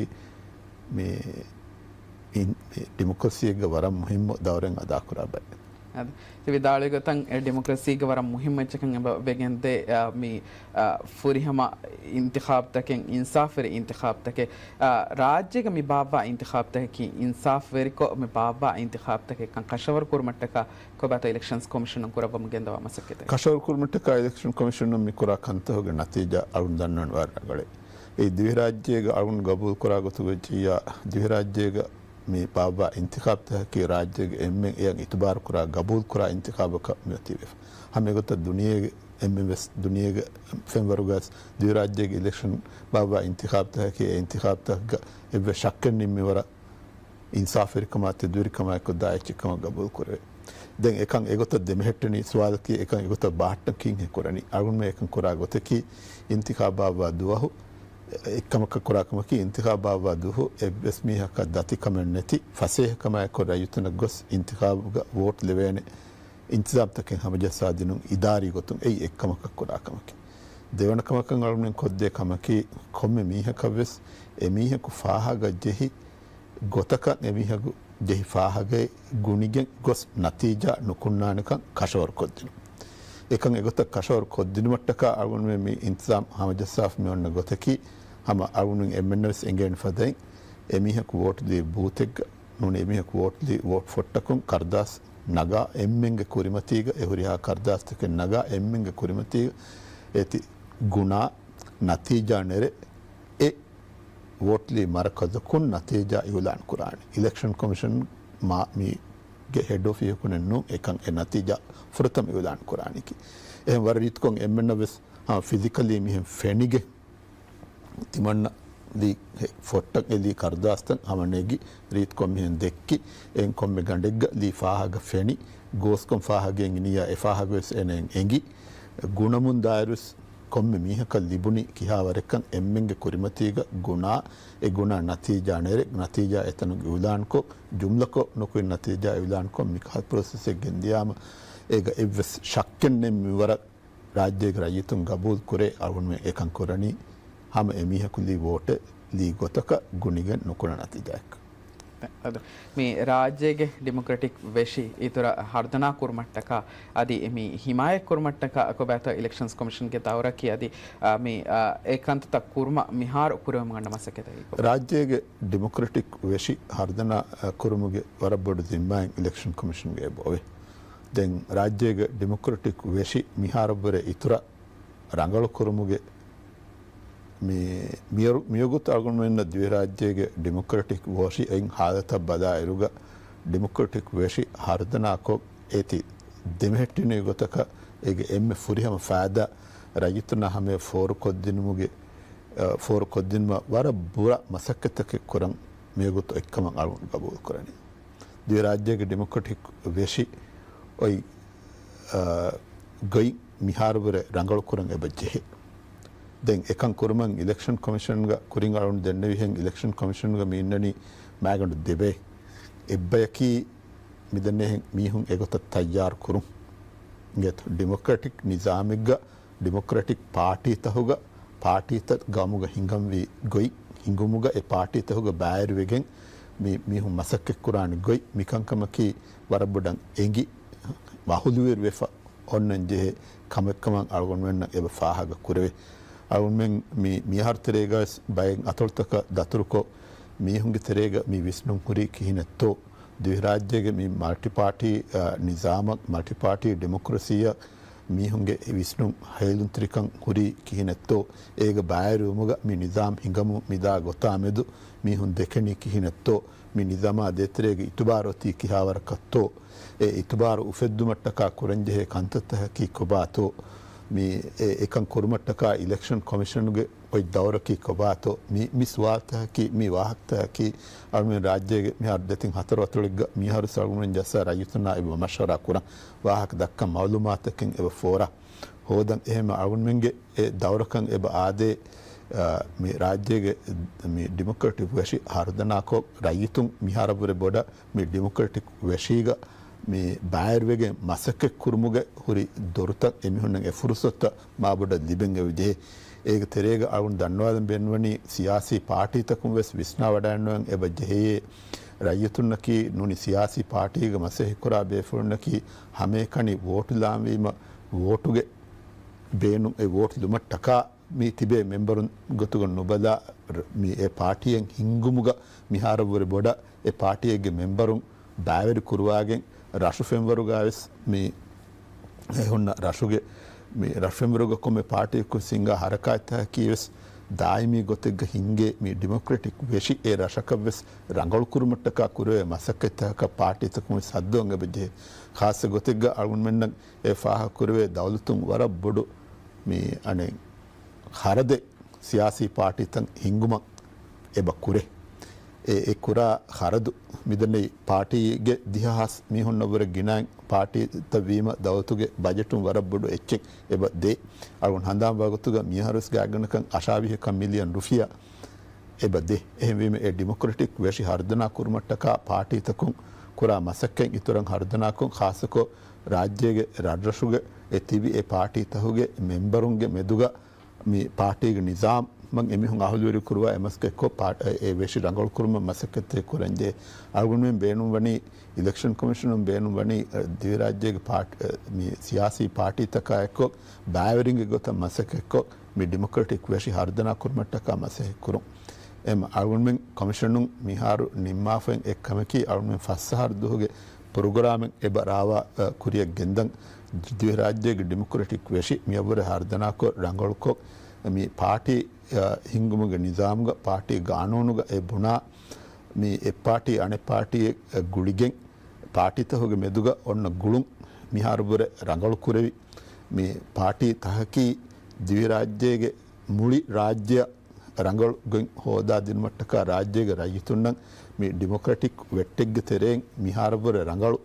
މި އިން-، މި ޑިމޮކްރަސީއެއްގެ ވަރަށް މުހިއްމު ދައުރެއް އަދާކުރާ ބައެއް. އަދި، ތި ވިދާޅުވި ގޮތަށް އެ ޑިމޮކްރަސީގެ ވަރަށް މުހިއްމު އެއްޗަކަށް އެބަ ވެގެންދޭ، އާ، މި، އާ، ފުރިހަމަ އިންތިޚާބްތަކެއް، އިންސާފުވެރި އިންތިޚާބްތަކެއް، އާ، ރާއްޖޭގަ މި ބާއްވާ އިންތިޚާބްތަކަކީ އިންސާފުވެރިކޮށް މި ބާއްވާ އިންތިޚާބްތަކެއްކަން ކަށަވަރު ކުރުމަށްޓަކާ ކޮބާތޯ އިލެކްޝަންސް ކޮމިޝަނުން ކުރައްވަމުން ގެންދަވާ މަސައްކަތެއް؟ ކަށަވަރު ކުރުމަށްޓަކާ އިލެކްޝަން ކޮމިޝަނުން މި ކުރާ ކަންތަކުގެ ނަތީޖާ އަޅުން ދަންނަވަން ވަރަށް ރަނގަޅޭ. އެއީ ދިވެހިރާއްޖޭގަ އަޅުން ގަބޫލުކުރާ ގޮތުގަ ޖިއްޔާ ދިވެހިރާއްޖޭގަ މި ބާއްވާ އިންތިޚާބްތަކަކީ ރާއްޖޭގެ އެންމެން އެޔަށް އިތުބާރުކުރާ، ގަބޫލުކުރާ އިންތިޚާބަކަށް މިއޮތީވެފަ. ހަމަ އެގޮތަށް ދުނިޔޭގެ އެންމެން ވެސް ދުނިޔޭގެ ފެންވަރުގަސް ދިވެހިރާއްޖޭގެ އިލެކްޝަން ބާއްވާ އިންތިޚާބްތަކަކީ އެ އިންތިޚާބްތަކަކަށް އެއްވެސް ޝައްކެއް ނެތް މިވަރަށް އިންސާފުވެރިކަމާ ތެދުވެރިކަމާއެކު ދާ އެއްޗެއްކަމަށް ގަބޫލުކުރެވޭ. ދެން އެކަން އެގޮތަށް ދެމެހެއްޓެނީ ސުވާލަކީ އެކަން އެގޮތަށް ބަހައްޓަން ކީއްހޭ ކުރަނީ؟ އަޅުގަނޑުމެން އެކަން ކުރާ ގޮތަކީ އިންތިޚާބް ބާއްވާ ދުވަހު އެއްކަމަކަށް ކުރާ ކަމަކީ، އިންތިޚާބް ބާއްވާ ދުވަހު އެއްވެސް މީހަކަށް ދަތިކަމެއް ނެތި، ފަސޭހަކަމާއެކު ރައްޔިތުންނަށް ގޮސް އިންތިޚާބުގަ ވޯޓް ލެވޭނެ އިންތިޒާމްތަކެއް ހަމަޖައްސާދިނުން އިދާރީ ގޮތުން އެއީ އެއްކަމަކަށް ކުރާ ކަމަކީ. ދެވަނަ ކަމަކަށް އަޅުގަނޑުމެން ކޮށްދޭ ކަމަކީ، ކޮންމެ މީހަކަށްވެސް އެމީހަކު ފާހަގަ ޖެހި ގޮތަކަށް އެމީހަކު ޖެހި ފާހަގައެއް ގުނިގެން ގޮސް ނަތީޖާ ނުކުންނާނެކަން ކަށަވަރު ކޮށްދިނުން. އެކަން އެގޮތަށް ކަށަވަރު ކޮށްދިނުމަށްޓަކާ އަޅުގަނޑުމެން މި އިންތިޒާމް ހަމަޖައްސާފަ މި އޮންނަ ގޮތަކީ، ހަމަ އަޅުގަނޑުމެން އެންމެންނަށް ވެސް އެނގޭނެ ފަދައިން، އެމީހަކު ވޯޓް ލިބި ބޫތެއްގަ ނޫނީ އެމީހަކު ވޯޓް ލިބި ވޯޓް ފޮށްޓަކުން ކަރުދާސް ނަގާ އެންމެންގެ ކުރިމަތީގަ، އެ ހުރިހާ ކަރުދާސްތަކެއް ނަގާ އެންމެންގެ ކުރިމަތީގަ އޭތި ގުނާ ނަތީޖާ ނެރެ، އެ ވޯޓްލީ މަރުކަޒަކުން ނަތީޖާ އިއުލާން ކުރާނެ. އިލެކްޝަން ކޮމިޝަން މާ މީގެ ހެޑް އޮފީހަކުނެއް ނޫން އެކަން އެ ނަތީޖާ ފުރަތަމަ އިއުލާން ކުރާނީކީ. އެހެން ވަރަށް ރީތިކޮށް އެންމެންނަށް ވެސް ހާ ފިޒިކަލީ މިހެން ފެނިގެން ތިމަންނަ ލީ ފޮށްޓަށް އެ ލީ ކަރުދާސްތައް ހަމަ ނެގި ރީތިކޮށް މިހެން ދެއްކި، އެން ކޮންމެ ގަނޑެއްގަ ލީ ފާހަގަ ފެނި، ގޯސްކޮން ފާހަގައިން އިނިއްޔާ އެ ފާހަގަވެސް އޭނައަށް އެނގި، ގުނަމުން ދާއިރުވެސް ކޮންމެ މީހަކަށް ލިބުނީ ކިހާވަރެއްކަން އެންމެންގެ ކުރިމަތީގަ ގުނާ، އެ ގުނާ ނަތީޖާ ނެރެ، ނަތީޖާ އެތަނުން އިއުލާންކޮށް، ޖުމްލަކޮށް ނުކުތް ނަތީޖާ އިއުލާންކޮށް، މިކަހަލަ ޕްރޮސެސެއް ގެންދިޔާމަ، އޭގަ އެއްވެސް ޝައްކެއް ނެތް މިވަރަށް ރާއްޖޭގެ ރައްޔިތުން ގަބޫލު ކުރޭ އަޅުގަނޑުމެން އެކަން ކުރަނީ ހަމަ އެމީހަކު ލީ ވޯޓެއް ލީ ގޮތަކަށް ގުނިގެން ނުކުންނަ ނަތީޖާއެއްކަން. އަދި މި ރާއްޖޭގެ ޑިމޮކްރެޓިކް ވެށި އިތުރަށް ހަރުދަނާ ކުރުމަށްޓަކާ އަދި މި ހިމާޔަތް ކުރުމަށްޓަކާ ކޮބާތޯ އިލެކްޝަންސް ކޮމިޝަންގެ ދައުރަކީ އަދި، އާ، މި، އާ، އެ ކަންތައްތައް ކުރުމަށް މިހާރު ކުރެވެމުން ގަންނަ މަސައްކަތަކީ ކޮބާ؟ ރާއްޖޭގެ ޑިމޮކްރެޓިކް ވެށި ހަރުދަނާ، އާ، ކުރުމުގެ ވަރަށް ބޮޑު ޒިންމާއެއް އިލެކްޝަން ކޮމިޝަންގެ އެބަ އޮވޭ. ދެން ރާއްޖޭގެ ޑިމޮކްރެޓިކް ވެށި މިހާރަށްވުރެ އިތުރަށް ރަނގަޅު ކުރުމުގެ މި، މިޔަރު-، މިވަގުތު އަޅުގަނޑުމެންނަށް ދިވެހިރާއްޖޭގެ ޑިމޮކްރެޓިކް ވެށި އެއިން ހާލަތަށް ބަލާއިރުގަ، ޑިމޮކްރެޓިކް ވެށި ހަރުދަނާކޮށް އޭތި ދެމެހެއްޓިނުވި ގޮތަކަށް އޭގެ އެންމެ ފުރިހަމަ ފައިދާ ރައްޔިތުންނާ ހަމަޔަށް ފޯރުކޮށްދިނުމުގެ، އަ، ފޯރުކޮށްދިނުމަށް ވަރަށް ބުރަ މަސައްކަތްތަކެއް ކުރަން މިވަގުތު އޮތްކަމަށް އަޅުގަނޑު ގަބޫލުކުރަނީ. ދިވެހިރާއްޖޭގެ ޑިމޮކްރެޓިކް ވެށި އޮތް، އަ، ގޮތް މިހާރުވުރެ ރަނގަޅުކުރަން އެބަ ޖެހޭ. ދެން އެކަން ކުރުމަށް އިލެކްޝަން ކޮމިޝަންގަ ކުރިން އަޅުން ދެންނެވިހެން އިލެކްޝަން ކޮމިޝަންގަ މި އިންނަނީ މައިގަނޑު ދެބައި. އެއްބަޔަކީ މިދެންނެހެން މީހުން އެގޮތަށް ތައްޔާރު ކުރުން. އިނގޭތޯ ޑިމޮކްރެޓިކް ނިޒާމެއްގަ ޑިމޮކްރެޓިކް ޕާޓީތަހުގަ ޕާޓީތައް ގައުމުގަ ހިނގަންވީ ގޮތް، ހިނގުމުގަ އެ ޕާޓީތަހުގަ ބައިވެރިވެގެން މި މީހުން މަސައްކަތްކުރާނެ ގޮތް މިކަންކަމަކީ ވަރަށް ބޮޑަށް އެނގި ވަހުލުވެރިވެފަ އޮންނަން ޖެހޭ ކަމެއްކަމަށް އަޅުގަނޑުމެންނަށް އެބަ ފާހަގަ ކުރެވޭ. އަޅުގަނޑުމެން މި މިހާރު ތެރޭގަވެސް ބައެއް އަތޮޅުތަކަށް ދަތުރުކޮށް، މީހުންގެ ތެރޭގަ މި ވިސްނުން ހުރީ ކިހިނެއްތޯ؟ ދިވެހިރާއްޖޭގެ މި މަލްޓިޕާޓީ، އަ، ނިޒާމަށް، މަލްޓިޕާޓީ ޑިމޮކްރަސީއަށް މީހުންގެ ވިސްނުން ހޭލުންތެރިކަން ހުރީ ކިހިނެއްތޯ؟ އޭގަ ބައިވެރިވުމުގަ މި ނިޒާމް ހިނގަމުން މިދާ ގޮތާ މެދު މީހުން ދެކެނީ ކިހިނެއްތޯ؟ މި ނިޒާމާ ދޭތެރޭގެ އިތުބާރު އޮތީ ކިހާވަރަކަށްތޯ؟ އެ އިތުބާރު އުފެއްދުމަށްޓަކާ ކުރަންޖެހޭ ކަންތައްތަކަކީ ކޮބާތޯ؟ މި އެ އެކަން ކުރުމަށްޓަކާ އިލެކްޝަން ކޮމިޝަނުގެ އޮތް ދައުރަކީ ކޮބާތޯ؟ މި، މި ސުވާލުތަކަކީ، މި ވާހަކަތަކަކީ އަޅުމެން ރާއްޖޭގެ މިހާރު ދެތިން ހަތަރު އަތޮޅެއްގަ މިހާރު އަޅުގަނޑުމެން ޖައްސާ ރައްޔިތުންނާ އެބަ މަޝްވަރާ ކުރަން ވާހަކަ ދައްކަން މައުލޫމާތަކެއް އެބަ ފޯރާ ހޯދަން. އެހެން އަޅުގަނޑުމެންގެ އެ ދައުރަކަށް އެބަ އާދޭ، އަ، މި ރާއްޖޭގެ މި ޑިމޮކްރެޓިކް ވެށި ހަރުދަނާކޮށް، ރައްޔިތުން މިހާރަށްވުރެ ބޮޑަށް މި ޑިމޮކްރެޓިކް ވެށީގަ މި ބައިވެރިވެގެން މަސައްކަތް ކުރުމުގެ ހުރި ދޮރުތައް އެމީހުންނަށް އެ ފުރުސަތުތައް މާބޮޑަށް ލިބެން އެބަ ޖެހޭ. އޭގެ ތެރޭގަ އަޅުގަނޑު ދަންނަވާލަން ބޭނުންވަނީ ސިޔާސީ ޕާޓީތަކުން ވެސް ވިސްނާވަޑައިގަންނަވަން އެބަ ޖެހެޔޭ. ރައްޔިތުންނަކީ ނޫނީ ސިޔާސީ ޕާޓީގަ މަސައްކަތްކުރާ ބޭފުޅުންނަކީ ހަމައެކަނި ވޯޓު ލާންވީމަ ވޯޓުގެ ބޭނުން އެ ވޯޓު ލުމަށްޓަކާ މި ތިބޭ މެމްބަރުން ގޮތުގަ ނުބަލާ، ރ-، މި އެ ޕާޓީއެއް ހިންގުމުގަ މިހާރަށްވުރެ ބޮޑަށް އެ ޕާޓީއެއްގެ މެމްބަރުން ބައިވެރި ކުރުވާގެން ރަށު ފެންވަރުގަ ވެސް މި އެ ހުންނަ ރަށުގެ މި ރަށު ފެންވަރުގަ ކޮންމެ ޕާޓީއަކުން ހިންގާ ހަރަކާތްތަކަކީ ވެސް ދާއިމީ ގޮތެއްގަ ހިންގޭ މި ޑިމޮކްރެޓިކް ވެށި އެ ރަށަކަށް ވެސް ރަނގަޅު ކުރުމަށްޓަކާ ކުރެވޭ މަސައްކަތްތަކަކަށް ޕާޓީތަކުން ވެސް ހައްދަވަން އެބަ ޖެހޭ. ޚާއްޞަ ގޮތެއްގަ އަޅުގަނޑުމެންނަށް އެ ފާހަގަ ކުރެވޭ ދައުލަތުން ވަރަށް ބޮޑު މި އަނެއް ޚަރަދެއް ސިޔާސީ ޕާޓީތައް ހިންގުމަށް އެބަ ކުރޭ. އެ، އެ ކުރާ ޚަރަދު މިދަނީ ޕާޓީގެ ދިހަ ހާސް މީހުންނަށްވުރެ ގިނައިން ޕާޓީތައް ވީމަ ދައުލަތުގެ ބަޖެޓުން ވަރަށް ބޮޑު އެއްޗެއް އެބަ ދޭ. އަޅުގަނޑު ހަނދާން ވާގޮތުގަ މިހާރުވެސް ގާތްގަނޑަކަށް އަށާވީހަކަށް މިލިއަން ރުފިޔާ އެބަ ދޭ. އެހެންވީމަ އެ ޑިމޮކްރެޓިކް ވެށި ހަރުދަނާ ކުރުމަށްޓަކާ ޕާޓީތަކުން ކުރާ މަސައްކަތް އިތުރަށް ހަރުދަނާކޮށް، ޚާއްޞަކޮށް ރާއްޖޭގެ ރަށްރަށުގެ އެ ތިބި އެ ޕާޓީތަކުގެ މެމްބަރުންގެ މެދުގަ މި ޕާޓީގެ ނިޒާމަށް އެމީހުން އަހުލުވެރި ކުރުވާ އެ މަސައްކަތްކޮށް، ޕާޓް-، އެ ވެށި ރަނގަޅު ކުރުމަށް މަސައްކަތްތައް ކުރަންޖެހޭ. އަޅުގަނޑުމެން ބޭނުންވަނީ، އިލެކްޝަން ކޮމިޝަނުން ބޭނުންވަނީ، ދިވެހިރާއްޖޭގެ ޕާޓް-، މި ސިޔާސީ ޕާޓީތަކާ އެއްކޮށް، ބައިވެރިންގެ ގޮތަށް މަސައްކަތްކޮށް، މި ޑިމޮކްރެޓިކް ވެށި ހަރުދަނާ ކުރުމަށްޓަކާ މަސައްކަތް ކުރުން. އެމަ އަޅުގަނޑުމެން ކޮމިޝަނުން މިހާރު ނިންމާފައި އެއްކަމަކީ، އަޅުގަނޑުމެން ފަސް އަހަރު ދުވަހުގެ ޕްރޮގްރާމެއް އެބަ ރާވާ، އަ، ކުރިއަށް ގެންދަން. ދިވެހިރާއްޖޭގެ ޑިމޮކްރެޓިކް ވެށި މިއަށްވުރެ ހަރުދަނާކޮށް، ރަނގަޅުކޮށް، މި ޕާޓީ، އަ، ހިންގުމުގެ ނިޒާމުގަ، ޕާޓީ ގާނޫނުގަ އެ ބުނާ، މި އެއް ޕާޓީ އަނެއް ޕާޓީއެއް، އަ، ގުޅިގެން، ޕާޓީތަކުގެ މެދުގަ އޮންނަ ގުޅުން މިހާރުވުރެ ރަނގަޅު ކުރެވި، މި ޕާޓީ ތަކަކީ ދިވެހިރާއްޖޭގެ މުޅި ރާއްޖެއަށް ރަނގަޅު ގޮތް ހޯދާދިނުމަށްޓަކާ ރާއްޖޭގެ ރައްޔިތުންނަށް މި ޑިމޮކްރެޓިކް ވެއްޓެއްގެ ތެރެއިން މިހާރަށްވުރެ ރަނގަޅު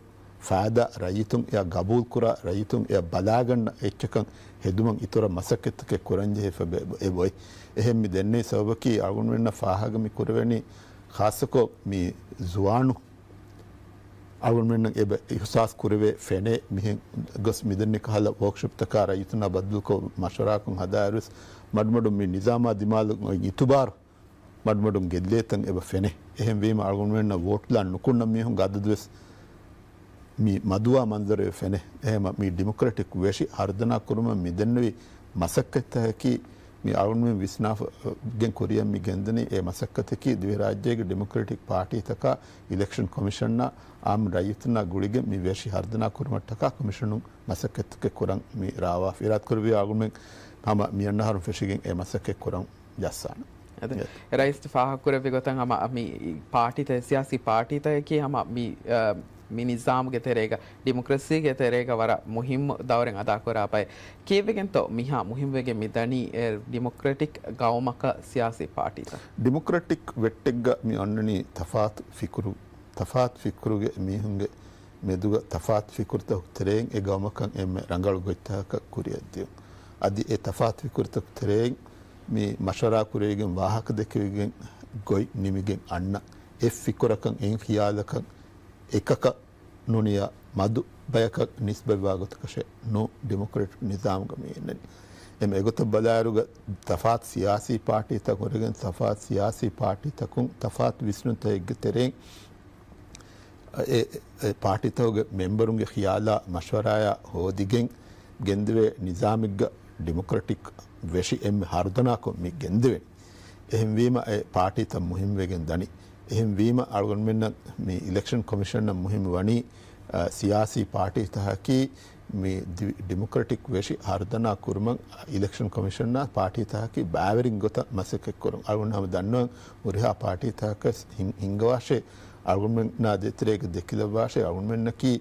ފައިދާ ރައްޔިތުން އެއަށް ގަބޫލުކުރާ، ރައްޔިތުން އެއަށް ބަލާގަންނަ އެއްޗަކަށް ހެދުމަށް އިތުރަށް މަސައްކަތްތަކެއް ކުރަންޖެހޭ އެބަ އޮތް. އެހެން މި ދެންނެވި ސަބަބަކީ އަޅުގަނޑުމެންނަށް ފާހަގަ މި ކުރެވެނީ ޚާއްޞަކޮށް މި ޒުވާނު އަޅުގަނޑުމެންނަށް އެބަ އިހުސާސް ކުރެވޭ ފެނޭ މިހެން ގޮސް މިދެންނެ ކަހަލަ ވޯކްޝޮޕްތަކާ ރައްޔިތުންނާ ބައްދަލުކޮށް މަޝްވަރާކޮށް ހަދާއިރުވެސް މަޑުމަޑުން މި ނިޒާމާ ދިމާލުން އޮތް އިތުބާރު މަޑުމަޑުން ގެއްލޭތަން އެބަ ފެނޭ. އެހެންވީމަ އަޅުގަނޑުމެންނަށް ވޯޓްލާން ނުކުންނަ މީހުންގެ އަދަދުވެސް މި މަދުވާ މަންޒަރު އެބަ ފެނޭ. އެހެންވީމަ މި ޑިމޮކްރެޓިކް ވެށި ހަރުދަނާ ކުރުމަށް މި ދެންނެވި މަސައްކަތްތަކަކީ މި އަޅުގަނޑުމެން ވިސްނާފަ، ގެން ކުރިއަށް މި ގެންދަނީ އެ މަސައްކަތަކީ ދިވެހިރާއްޖޭގެ ޑިމޮކްރެޓިކް ޕާޓީތަކާ އިލެކްޝަން ކޮމިޝަންއާ އާއްމު ރައްޔިތުންނާ ގުޅިގެން މި ވެށި ހަރުދަނާ ކުރުމަށްޓަކާ ކޮމިޝަނުން މަސައްކަތްތަކެއް ކުރަން މި ރާވާފަ. އިރާދަކުރެއްވި އަޅުގަނޑުމެން ހަމަ މިއަންނަ އަހަރުން ފެށިގެން އެ މަސައްކަތް ކުރަން ޖައްސާނަން. އެ، ރައީސް ފާހަގަކުރެއްވި ގޮތަށް ހަމަ މި ޕާޓީތައް، ސިޔާސީ ޕާޓީތަކަކީ ހަމަ މި، އަ، މި ނިޒާމުގެ ތެރޭގަ، ޑިމޮކްރަސީގެ ތެރޭގަ ވަރަށް މުހިއްމު ދައުރެއް އަދާކުރާ ބައެއް. ކީއްވެގެންތޯ މިހާ މުހިއްމުވެގެން މި ދަނީ، އެ، ޑިމޮކްރެޓިކް ގައުމަކަށް ސިޔާސީ ޕާޓީތައް؟ ޑިމޮކްރެޓިކް ވެއްޓެއްގަ މި އޮންނަނީ ތަފާތު ފިކުރު، ތަފާތު ފިކުރުގެ މީހުންގެ މެދުގަ ތަފާތު ފިކުރުތަކުގެ ތެރެއިން އެ ގައުމަކަށް އެންމެ ރަނގަޅު ގޮތްތަކަކަށް ކުރިއަށްދިޔުން. އަދި އެ ތަފާތު ފިކުރުތަކުގެ ތެރެއިން މި މަޝްވަރާ ކުރެވިގެން، ވާހަކަ ދެކެވިގެން، ގޮތް ނިމިގެން އަންނަ އެއް ފިކުރަކަށް، އެއް ޚިޔާލަކަށް އެކަކަށް ނޫނިޔާ މަދު ބަޔަކަށް ނިސްބަތްވާ ގޮތަކަށެއް ނޫން ޑިމޮކްރެޓިކް ނިޒާމުގަ މި އިންނަނީ. އެމަ އެގޮތަށް ބަލާއިރުގަ ތަފާތު ސިޔާސީ ޕާޓީތަކުން ހުރެގެން، ތަފާތު ސިޔާސީ ޕާޓީތަކުން ތަފާތު ވިސްނުންތަކެއްގެ ތެރެއިން އެ، އެ ޕާޓީތަކުގެ މެމްބަރުންގެ ޚިޔާލާ މަޝްވަރާޔާ ހޯދިގެން ގެންދެވޭ ނިޒާމެއްގަ ޑިމޮކްރެޓިކް ވެށި އެންމެ ހަރުދަނާކޮށް މި ގެންދެވެނީ. އެހެންވީމަ އެ ޕާޓީތައް މުހިންމުވެގެން ދަނީ. އެހެންވީމަ އަޅުގަނޑުމެންނަށް މި އިލެކްޝަން ކޮމިޝަނަށް މުހިންމު ވަނީ، އަ، ސިޔާސީ ޕާޓީތަކަކީ މި ދި-، ޑިމޮކްރެޓިކް ވެށި ހަރުދަނާ ކުރުމަށް އިލެކްޝަން ކޮމިޝަނާ ޕާޓީތަކަކީ ބައިވެރިން ގޮތަށް މަސައްކަތް ކުރުން. އަޅުގަނޑު ހަމަ ދަންނަވަން ހުރިހާ ޕާޓީތަކަކަށް ހިން-، ހިންގަވާށޭ، އަޅުގަނޑުމެންނާ ދޭތެރޭގަ ދެކިލައްވާށޭ، އަޅުގަނޑުމެންނަކީ،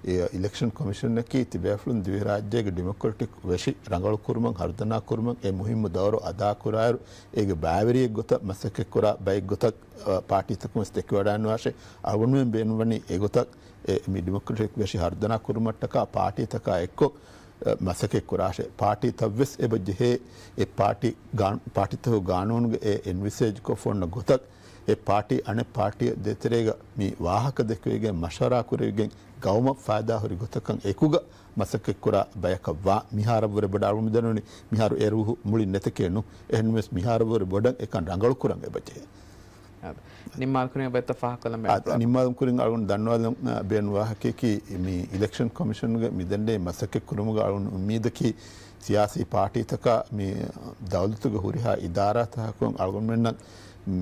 އެ، އިލެކްޝަން ކޮމިޝަނަކީ ތިބޭފުޅުން ދިވެހިރާއްޖޭގެ ޑިމޮކްރެޓިކް ވެށި ރަނގަޅު ކުރުމަށް ހަރުދަނާ ކުރުމަށް އެ މުހިންމު ދައުރު އަދާކުރާއިރު، އޭގެ ބައިވެރިއެއް ގޮތަށް މަސައްކަތް ކުރާ ބައެއް ގޮތަށް، އަ، ޕާޓީތަކުން ވެސް ދެކިވަޑައިނުވާށޭ. އަޅުގަނޑުމެން ބޭނުންވަނީ އެގޮތަށް އެ، މި ޑިމޮކްރެޓިކް ވެށި ހަރުދަނާ ކުރުމަށްޓަކާ ޕާޓީތަކާ އެއްކޮށް، އަ، މަސައްކަތް ކުރާށޭ. ޕާޓީތައް ވެސް އެބަ ޖެހޭ، އެ ޕާޓީ ގާން-، ޕާޓީތަކުގެ ގާނޫނުގެ އެ އެންވިސޭޖްކޮށް އޮންނަ ގޮތަށް، އެ ޕާޓީ އަނެއް ޕާޓީއަށް ދޭތެރޭގަ މި ވާހަކަ ދެކެވިގެން، މަޝްވަރާ ކުރެވިގެން، ގައުމަށް ފައިދާހުރި ގޮތަކަށް އެކުގަ މަސައްކަތްކުރާ ބަޔަކަށް ވާ. މިހާރަށްވުރެ ބޮޑަށް އަޅުގަނޑު މި ދަންނަވަނީ، މިހާރު އެ ރޫހު މުޅިން ނެތެކޭ ނޫން. އެހެންވެސް މިހާރަށްވުރެ ބޮޑަށް އެކަން ރަނގަޅު ކުރަން އެބަޖެހޭ. އާދެ. ނިންމާލުކުރިން އެބައޮތްތަ ފާހަގަކޮށްލަން ބޭނުން އާ، ކުރާ؟ ނިންމާލުކުރިން އަޅުގަނޑު ދަންނަވާލަން، އާ، ބޭނުން ވާހަކައަކީ، މި އިލެކްޝަން ކޮމިޝަންގެ މި ދެންނެވި މަސައްކަތް ކުރުމުގަ އަޅުގަނޑު އުއްމީދަކީ ސިޔާސީ ޕާޓީތަކާ މި ދައުލަތުގެ ހުރިހާ އިދާރާތަކަކުން އަޅުގަނޑުމެންނަށް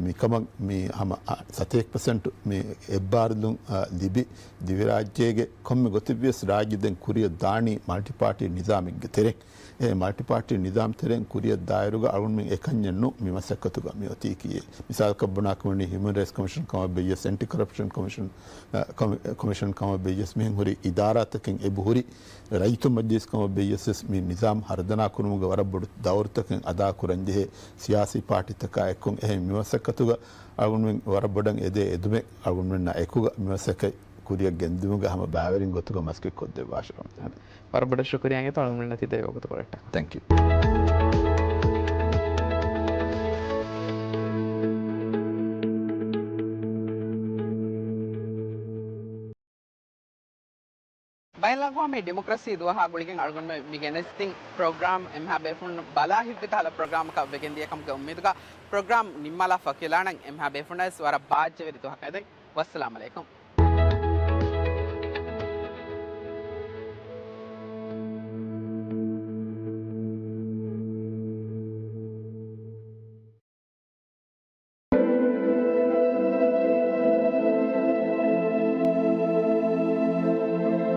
މިކަމަށް މި ހަމަ، އާ، ސަތޭކަ ޕަސެންޓު މި އެއްބާރުލުން، އާ، ލިބި، ދިވެހިރާއްޖޭގެ ކޮންމެ ގޮތެއްވިޔަސް ރާއްޖެ ދެން ކުރިއަށް ދާނީ މަލްޓިޕާޓީ ނިޒާމެއްގެ ތެރެއިން. އެ މަލްޓިޕާޓީ ނިޒާމް ތެރެއިން ކުރިއަށް ދާއިރުގަ އަޅުގަނޑުމެން އެކަންޏެއް ނޫން މި މަސައްކަތުގަ މި އޮތީކީ. މިސާލަކަށް ބުނާކަމަނީ ހިއުމަން ރައިޓްސް ކޮމިޝަން ކަމަށް ބެއްޔަސް، އެންޓި ކަރަޕްޝަން ކޮމިޝަން، އަ، ކޮމި-، ކޮމިޝަން ކަމަށް ބެއްޔަސް، މިހެން ހުރި އިދާރާތަކެއް އެބަހުރި، ރައްޔިތު މަޖިލިސް ކަމަށް ބެއްޔަސް ވެސް މި ނިޒާމް ހަރުދަނާ ކުރުމުގަ ވަރަށް ބޮޑު ދައުރުތަކެއް އަދާ ކުރަންޖެހޭ ސިޔާސީ ޕާޓީތަކާ އެއްކޮށް. އެހެން މި މަސައްކަތުގަ އަޅުގަނޑުމެން ވަރަށް ބޮޑަށް އެދޭ އެދުމެއް އަޅުގަނޑުމެންނާ އެކުގަ މި މަސައްކަތް ކުރިއަށް ގެންދިއުމުގެ ހަމަ ބައިވެރިން ގޮތުގަ މަސައްކަތް ކޮށްދެއްވާށެވެ. ވަރަށް ބޮޑަށް ޝުކުރިއްޔާ އިނގޭތޯ އަޅުގަނޑުމެންނަށް ތި ދެއްވި ވަގުތުކޮޅަށްޓަކާ. ތެންކް ޔޫ. ބައެއް ލަގުވާ މި ޑިމޮކްރަސީ ދުވަހާ ގުޅިގެން އަޅުގަނޑުމެން މި ގެނެސްދިން ޕްރޮގްރާމް އެމްހާ ބޭފުޅުން ބަލާ ހިތްވިތަހަލަ ޕްރޮގްރާމަކަށް ވެގެން ދިޔަ ކަމުގެ އުއްމީދުގަ ޕްރޮގްރާމް ނިންމާލާފަ ކިލާނަން. އެމްހާ ބޭފުޅުންނަށް ވެސް ވަރަށް ބާއްޖަވެރި ދުވަހަކަށް އެދެން. ވައްސަލާމް އަލައިކުމް.